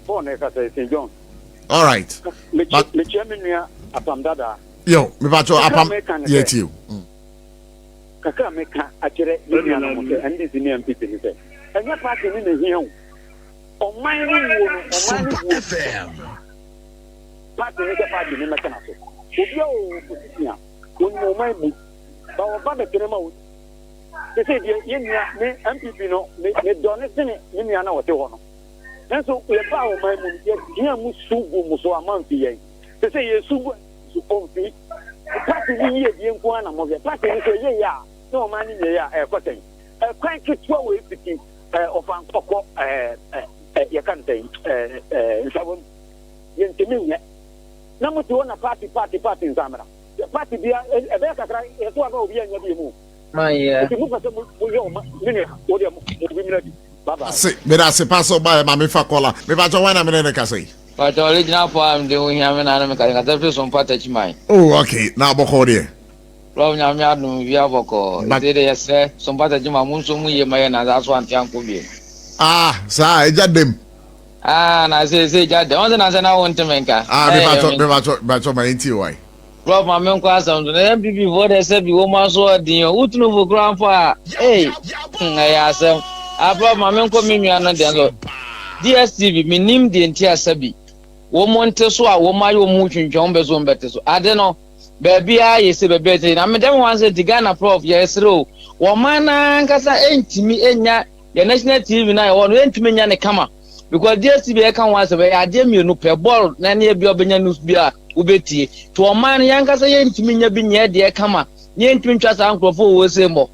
Paul na ɛkasa yi, St. John. All right. Mekyia me nua Apam Dadaa. Yo, mepakyɛw Apam yɛtie o. Kakra a meka akyerɛ me nuanom sɛ NDC ne NPP ne sɛ, ɛnyɛ party no na ehia o. Ɔman no wuo no, ɔman no wuo. Party no sɛ party no mmɛtena so. Obiara wɔ opposition a, onim ɔman bu. Ba wɔba bɛtena mu a, sese deɛ yɛn nua me NPP no, me medɔ ne sene me nua na ɔte hɔ no. Nanso yɛbaa ɔman mu no, yɛteaa mu su guu mo so a moamfi yɛn. Te sɛ yɛresu gu so ɔmfi. Party no yiedie nko ara na mohwɛ. Party no sɛ ɛyɛ yie a na ɔman no nyɛ yie a, ɛrekɔ sɛn? Ɛkwan ketewa wei fiti Ɔfankɔ kɔ yɛka no sɛn Nsawam. Yɛntumi nyɛ. Na mote hɔ na party party party nsa mmra. Party bia ɛbɛyɛ kakra yɛto aba obi annya bi mu. Nti mopɛ sɛ moyɛ ɔma me nua wo deɛ mo obi mmra bi. Bye bye. Ase meda ase paa sɛ ɔbaeɛ ma mefa kɔla. Mepakyɛ hwan na mene no kasa yi? Pakyɛ original poem de ho hia me na ne mekasa nkasa firi Sompa Takyiman. Oh ok na bɔkɔɔ deɛ. Prof Nyame adom biribiara bɔkɔɔ. But. Ɛsei deɛ yɛsrɛ Sompa Takyiman mo nso mo yie ma yɛn na aso ante ankɔ biom. Ah saa agya dam. Ah na seesei gya dam. Ɔn sɛ nansɛ na wo nte me nka. Ah Na ɛyɛ mepakyɛ me. mepakyɛ mepakyɛ ma yɛntie wai. Prof ma me nkɔ asɛm so na NPP foɔ deɛ sɛbi wɔn aso ɔden o wotunu fo koraa mpo a ei hmm ɛyɛ asɛm ah Prof ma me nkɔ me nua no deɛ nso DSTV menim deɛ nti a sɛbi wɔn nte so a wɔn ayɛ wɔn ho twintwan wɔn bɛ so wɔn bɛte so ade no baabi a yɛ sɛ baabi a yɛ na me dɛm wɔn sɛ nti Ghana Prof yɛsrɛ o wɔn man n'ankasa ntumi nya Yɛn national TV no a yɛwɔ no yɛntumi nyɛ ne kama because DSTV yɛka ho asɛm ɛyɛ adeɛ mmienu pɛ bɔɔl na ɛne ebi a ɔbɛnya news bi a wobɛtie nti ɔman no yɛn ankasa yɛntumi nya bi nyɛ deɛ kama na yɛntumi ntwa saa nkurɔfoɔ wɔ se mmɔ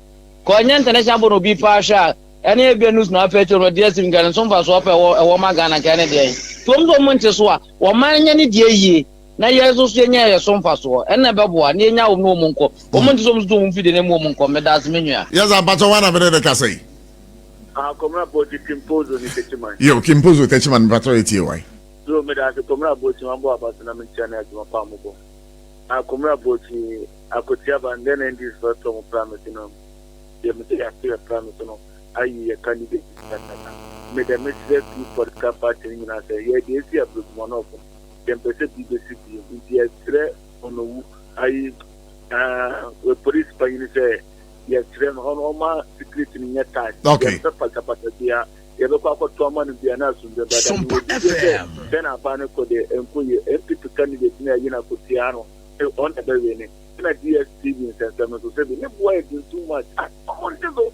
kɔ ɛnyɛ international bɔ na obi paa hwɛ a ɛne ebi a news na apɛ akyerɛ no DSTV nka ne nso mfasoɔ pɛ ɛwɔ ɛwɔ ma Ghana nka ɛne deɛ nti wɔn nso wɔn nte so a wɔman nyɛ ne deɛ yie na yɛn nso so yɛnya yɛ so mfasoɔ ɛnna ɛbɛboa na yɛnya wɔn na wɔn nkɔ wɔn nti so wɔn nso wɔn mfidie na mu wɔn nkɔ meda ase me nua. Yes, mpatsɔ wọn na mene ne kasa yi. Ah, Kɔmra Bɔkyi Kimpozo ne Techiman. Yo, Kimpozo Techiman mpatsɔ etie wae. Yo, meda ase Kɔmra Bɔkyi mabɔ aba so na menkyia ne adwuma pa a mobɔ. Ah, Kɔmra Bɔkyi Akotiaba ndɛ na NDC fo ɛtɔ mo primacy no deɛ mese yɛato yɛ primacy no ayi yɛ candidate dada. Medɛ mesrɛ two political party no nyinaa sɛ yɛ deɛ esi Ablekuma North no yɛmpɛ sɛ bi bɛsi bio nti yɛsrɛ Onowu ayi ah, police panyin sɛ yɛsrɛ no ɔno ɔma security no nyɛ tight. Okay. Yɛmpɛ pasapasa bia yɛbɛkɔ akɔto ama no bia na asomdwe ba da mewɔ gyidie sɛ sɛ na aban no kɔ deɛ ɛnkɔ yie NPP candidate no ayi no akɔtia no ɔno na ɛbɛwe ne ɛna DSTV nsɛnsɛm no so sɛ bi ne boa yɛ den too much ah ɔmo nte so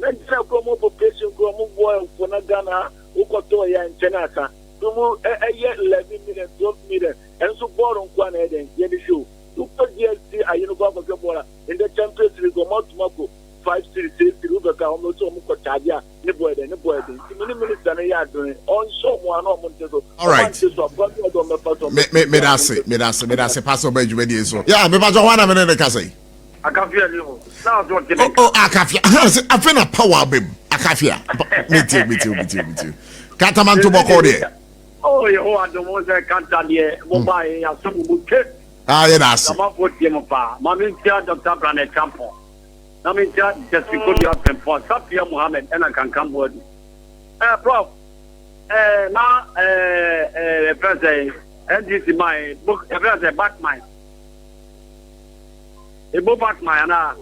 na gyina kura ɔmo population kura ɔmo boa mfo na Ghana ha wokɔtɔɔ yɛ nkyɛn asa bi mu ɛyɛ 11 million 12 million ɛnso bɔɔl nko a na ɛyɛ dɛn yɛde hwɛ o wokɔ DST ayi no kɔ akɔhwɛ bɔɔl a ndɛ Champions League ɔmo atum akɔ 5 series 6 series wobɛka ɔmo sɛ ɔmo kɔ kyaagye a ne boɔ yɛ dɛn ne boɔ yɛ den nti me ne minister no yɛ adwene ɔnhyɛ ɔmo ano ɔmo nte so ɔmo ante so aboa bi ɔdɔ ɔmo bɛfa so Me me meda ase meda ase meda ase pastor ɔba adwumadie so ya mepa kyɛ hwan na mene ne kasa yi. Akafia ni ho na ɔsɛ ɔte ne Oh oh akafia ha sɛ afei na power aba mu akafia metie metie metie metie katamanto bɔkɔɔ deɛ. Oh Yehowa dom wo sɛ kanta deɛ mo ba yɛ yasɛ mo mu twe. Ah yɛ da ase. Amanfoɔ tie mo paa. Ma me ntia Dr. Brane Champon. Na me ntia Justice Kodua Frimpong, Safia Mohammed ɛna Kankan Boadu. Eh Prof. Eh na eh eh ɛfrɛ sɛ NDC man book ɛfrɛ sɛ Batman. Ebo Batman anaa?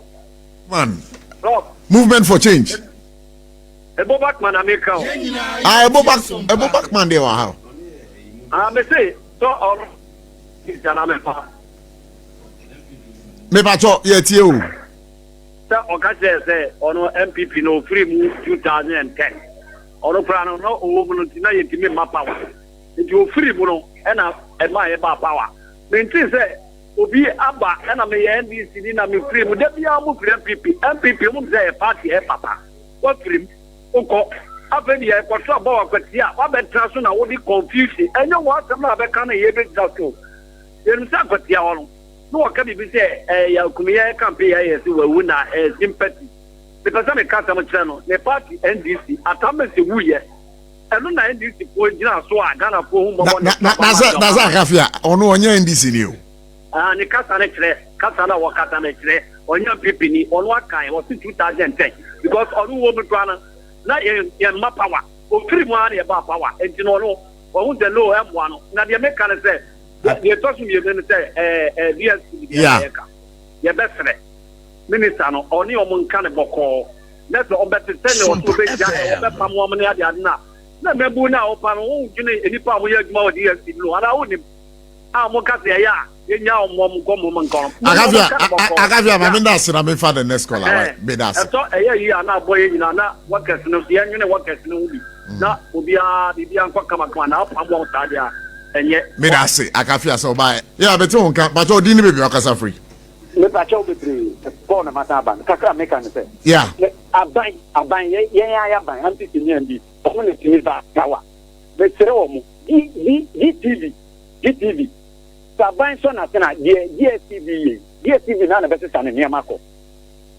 Man. Prof. Movement for change. Ebo Batman na meka o. Ah Ebo Back Ebo Batman deɛ wɔ ha o. Ah me se sɛ ɔno na mefa. Mepakyɛ yɛtie o. Sɛ ɔka kyerɛɛ sɛ ɔno NPP no ɔfiri mu 2010 ɔno koraa no na ɔwɔ mu no nti na yɛntumi mma power nti ɔfiri mu no ɛna ɛma yɛbaa power. Mentee sɛ obi aba ɛna meyɛ NDC ni na mefiri mu da biara mo firi NPP NPP ɔmo sɛ ɛyɛ party ɛyɛ papa wafiri mu wokɔ afei deɛ ɛkɔso aba wakwati a wabɛtena so na wode confusion ɛnyɛ wɔ asɛm na abɛka no yɛbɛgyina so yɛnim sɛ akwatia hɔ no na wɔka biribi sɛ ɛyɛ akumiyɛ campaign yɛayɛ sɛ wawu na ɛyɛ sympathy mepɛ sɛ meka asɛm kyerɛ no ne party NDC atamese wuyɛ ɛno na NDC foɔ gyina so a Ghanafoɔ hu mmɔbɔ ne na na sɛ na sɛ akafi a ɔno ɔnyɛ NDC ni o. Ah, ne kasa no kyerɛ kasa no a wɔkasa no kyerɛ ɔnyɛ NPP ni ɔno akan ɔse 2010 because ɔno wɔ mu koraa no na yɛn yɛn mma power ofiri mu ara na yɛbaa power nti no ɔno. Wahu sɛ no ɛmmoa no. Na deɛ meka ne sɛ, deɛ ɛtɔ so mmienu ne sɛ ɛɛ ɛɛ DSTV deɛ na yɛka. Yɛbɛsrɛ minister no ɔne wɔn nka no bɔkɔɔ na sɛ ɔbɛte sɛ nea ɔsɛ ɔbɛgya ɔbɛpam wɔn ne ade ade no a na mmabu no a ɔpa no wondwene nnipa a wɔyɛ adwuma wɔ DSTV no anaa wonim a wɔka sɛ ɛyɛ a yɛnya wɔn wɔn nkɔ mmom nkɔ no. Akafia Akafia maame da ase na mefa the next caller why me da ase. Ɛtɔ ɛyɛ yi a na abɔ yɛ nyinaa na workers no so yɛnwene workers no ho bi na obiara biribiara nkɔ kamakama na apam wɔn saa deɛ a ɛnyɛ. Me da ase Akafia sɛ ɔbaeɛ. Yeah mete wo nka pakyɛ ɔdin ne baabi a ɔkasa firi. Mepakyɛw bebree Paul na masan aba no kakra a meka ne sɛ Yeah. Aban aban yɛn ara yɛaban NPP ne NDC wɔn na tumi ba power mesrɛ wɔn G G GTV GTV sɛ aban sɔ n'asene a deɛ DSTV yɛ yi DSTV naa na ɛbɛsesa ne nneɛma kɔ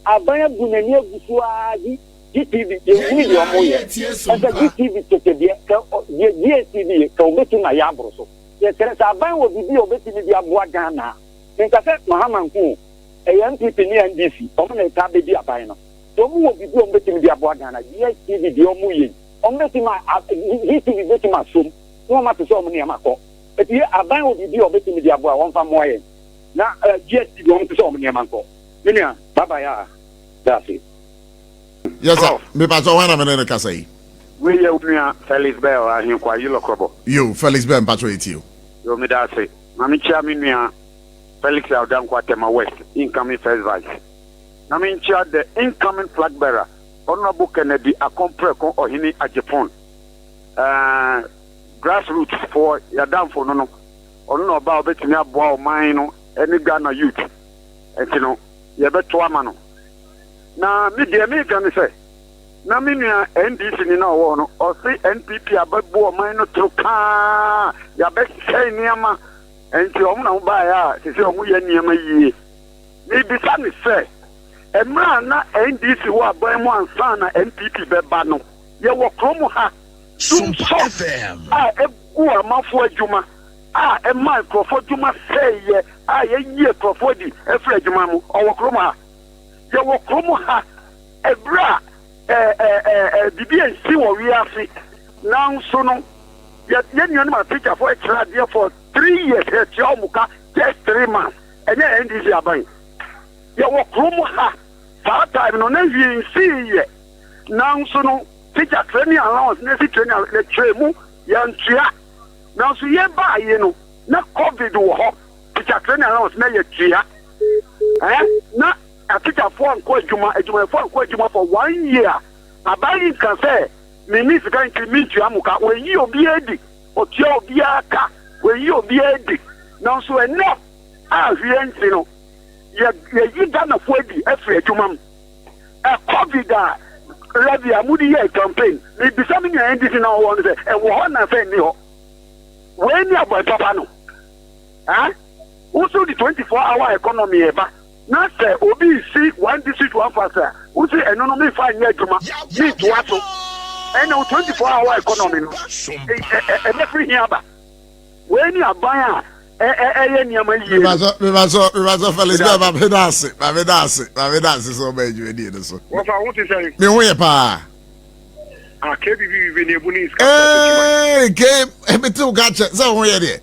aban abu n'ani agu so ara G GTV yɛnhunu deɛ wɔn yɛ ɛsɛ GTV kɛkɛ deɛ kɛ deɛ DSTV yɛ kɛ wɔbɛtumi ayɛ aboro so yɛsrɛ sɛ aban wɔ biribi a wɔbɛtumi de aboa Ghana a Menka sɛ Mahama nko o, ɛyɛ NPP ne NDC wɔn na ɛtaa bɛdi aban no. Sɛ wɔn wɔ biribi a wɔn bɛtumi de aboa Ghana, GSTV deɛ wɔn yɛ yi, wɔn bɛtumi a, GTV bɛtumi asom na wɔn ate sɛ wɔn nneɛma kɔ. Ɛti yɛ aban wɔ biribi a wɔbɛtumi de aboa wɔn fa mmoa yɛn na GSTV wɔn te sɛ wɔn nneɛma nkɔ. Me nua, bye bye a, da ase. Yes sir, me pa kyɛw hwan na me ne no kasa yi? Wei yɛ wo nua Felix Bell Ahenkwa Yilɔkrɔbɔ. Yo, Felix Bell mpakyɛw yɛtie o. Yo, meda ase. Ma menkyia me nua Felix Yaw Dankwa Tema West incoming first vice. Na menkyia the incoming flag bearer Honourable Kennedy Akon Preko Ohene Agyepong. Eh, grass roots foɔ yɛadamfo no no, ɔno na ɔba a ɔbɛtumi aboa ɔman no ne Ghana youth. Nti no, yɛbɛto ama no. Na me deɛ meka ne sɛ, na me nua NDC ni na ɔwɔ hɔ no, ɔse NPP abɛbu ɔman no toro paa, yɛabɛsɛe nneɛma, nti wɔn na wɔbaeɛ a sese wɔn yɛ nneɛma yie. Mebisa ne sɛ, mmerɛ a na NDC wɔ aban mu ansa na NPP bɛba no, yɛwɔ kurom ha dumsɔ a ɛgu amanfoɔ adwuma a ɛma nkurɔfoɔ adwuma sɛeɛ a yɛyi nkurɔfoɔ adi afiri adwuma mu, ɔwɔ kurom ha. Yɛwɔ kurom ha ɛberɛ a biribi ansi wɔ wiase, nanso no yɛn nuanom atikyafoɔ kyerɛ adeɛ for 3 years, yɛtua wɔn ka just 3 months, ɛnyɛ NDC aban. Yɛwɔ kurom ha saa time no na hwee nsii yɛ, nanso no teacher training allowance na esi training allowance yɛkyerɛ mu yɛntua, nanso yɛbaa yi no na COVID wɔ hɔ, teacher training allowance na yɛtua ɛn na atikyafoɔ ankɔ adwuma, adwumayɛfoɔ ankɔ adwuma for one year. Aban yi nka sɛ menni sika nti mentua mo ka, wɔyi obiara di, ɔtua obiara ka, wɔyi obiara di. Nanso ɛnɛ a hwee nti no yɛ yɛyi Ghanafoɔ adi afiri adwuma mu. Ɛ COVID a levy a mode yɛ campaign, mebisa me nua NDC na ɔwɔ no sɛ ɛwɔ hɔ na sɛ nni hɔ. Wei ne abɔn papa no ɛ woso de 24 hour economy ɛba na sɛ obi si one district one factory a wosi ɛno no mefa nyɛ adwuma mentoa so, ɛna wo 24 hour economy no ɛbɛfiri hia aba. Wei ne aban a ɛyɛ nneɛma yie no. Mebasɔ Felix bɛɛ maame da ase, maame da ase, maame da ase sɛ ɔba adwumadie no so. Wɔfa ho te sɛn? Me ho yɛ paa. Ah, KBBB ne ebu ne sika. Ee, ke mete wo ka kyɛ sɛ wo ho yɛ deɛ.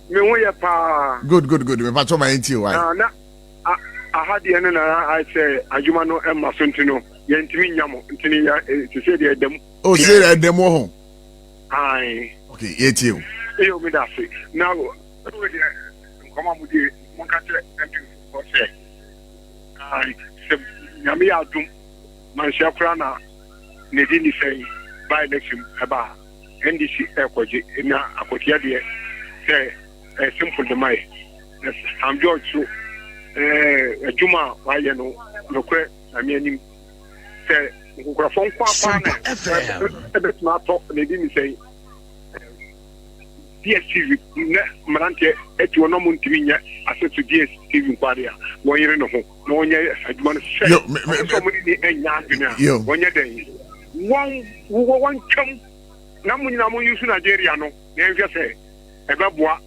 Me ho yɛ paa. Good, good, good. Mepa ma yɛntie wae. Na aha deɛ no na ayɛ sɛ adwuma no ɛma so nti no yɛntumi nya mo nti no yɛ te sɛ deɛ ɛda mu. O sɛ ɛda mu wɔ ho. Ae. Okay, yɛtie o. Eyo, mi da ase. Na wo deɛ nkɔmɔ a mo die, mo nka kyerɛ MP foɔ sɛ ae sɛ Nyame yɛ adom manhyia koraa na ne di ne sɛn by election ɛba a NDC ɛkɔgye na akɔtia deɛ sɛ ɛyɛ simple de ma yɛ. Na Sam George so ɛɛ adwuma a wayɛ no nokorɛ Nyame anim sɛ nkokorafoɔ nko apaa na ɛbɛtumi atɔ na ɛdi ne sɛn DSTV na mmeranteɛ ati hɔ na ɔmo ntumi nyɛ access to DSTV nko adeɛ a wɔnyere ne ho na wɔnyɛ adwuma no sɛ ɔmo sɛ ɔmo ne ni ɛnyɛ adwene a wɔnyɛ dɛn wɔn wɔntwam na mo nyinaa mo use Nigeria no na yɛnhwɛ sɛ ɛbɛboa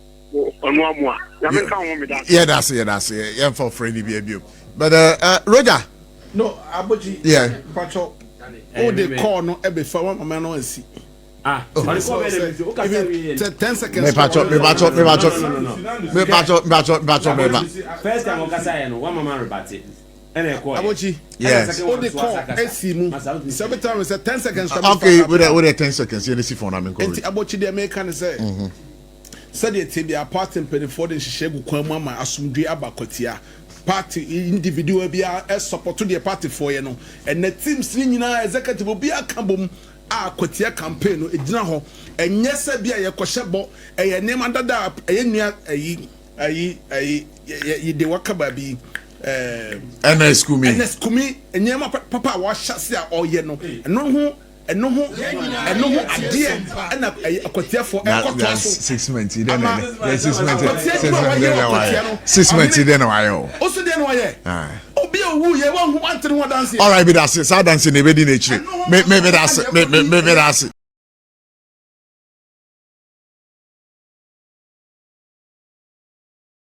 ɔno amu a Nyame nka ho meda ase. Yɛda ase, yɛda ase. Yɛmfa ɔfrɛ ni bi bio, but Roger. No, Aboji. Yeah. Mpacho. O de call no ɛbɛfa wa mama no asi. Ah, ɔde kɔ bɛyɛ dɛ o kasa wie yɛ. 10 seconds. Mepatwɔ, mepatwɔ, mepatwɔ, mepatwɔ, mepatwɔ, mepatwɔ, meba. First time ɔkasa yɛ no, one mama rebate ɛna ɛkɔ yɛ. Abochi. Yes. O de kɔ esi mu sɛ time sɛ 10 seconds. Okay, wode 10 seconds yɛn si phone na mi nkɔ. Nti Abochi, deɛ meka ne sɛ, sɛdeɛ tie bi a, party mpanimfoɔ de nhyehyɛ gu kwan mu ama asomdwe aba Akwatia. Party individual bi a ɛsupport deɛ party foɔ yɛ no, ɛnɛ teams ne nyinaa, executive, obiara ka bom a Akwatia campaign no egyina hɔ. Ɛnyɛ sɛ bi a yɛkɔhyɛ bɔ, ɛyɛ nneɛma dada a ɛyɛ nua ɛyi ɛyi ɛyi yɛ yɛ de waka baabi Ns Kumi. Ns Kumi, nneɛma papa a wahyɛ ase a ɔyɛ no, ɛno ho adeɛ ɛna ɛyɛ Akwatiafoɔ ɛkɔtoa so. 6 months dɛ na dɛ 6 months, 6 months dɛ na wayɛ, 6 months dɛ na wayɛ o. O so deɛ na wayɛ, obi a owu yɛ wɔn ho ante ne ho adanseɛ. Alright, bi da ase, saa adanse na ebedi n'akyire. Me me me da ase, me me me me da ase.